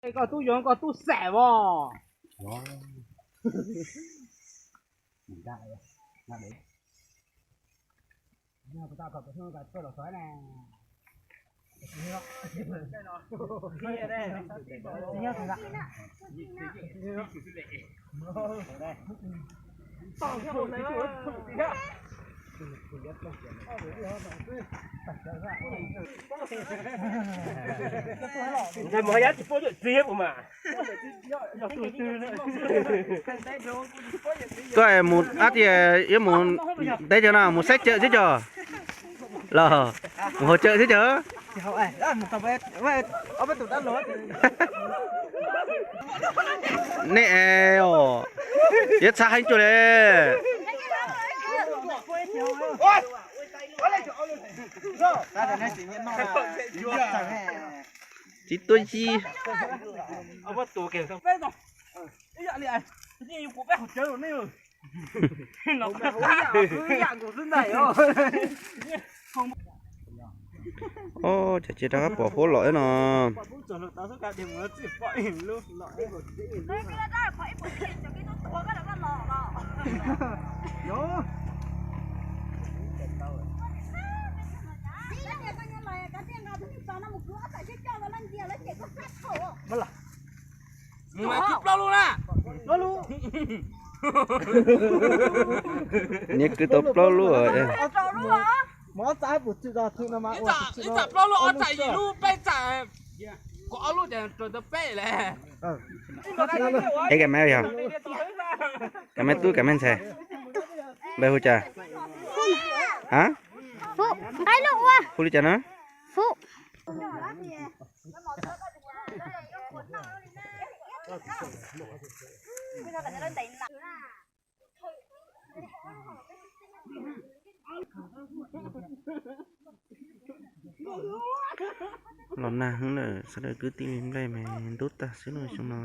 Koj tub yuav koj tub xam os. Ntawd mus haj yab tsis paub yawm txiv mas. Tuaj mus ab tias yuav mus teb cov no mus saib cawm xwb cog. Los mus haus cawm xwb cog. Nej os, yuav txhaj heev cuag li. Txiv tuab yij. Os, cas cia rov qab pom huab los no. Niag kwv tau plaub lub. Ib tsam plaub lub, ob tsam yim lub, peb tsam, kaum ob lub ces raug tau peb lawm. Es kam mab yog, kam mab tub kam mab ntxhais, npe hu cas? Ha? Hu li cas no? Los nag heev lawm, sawv daws kwv tij li nplej mas ntub tag xwb lub xyoo no.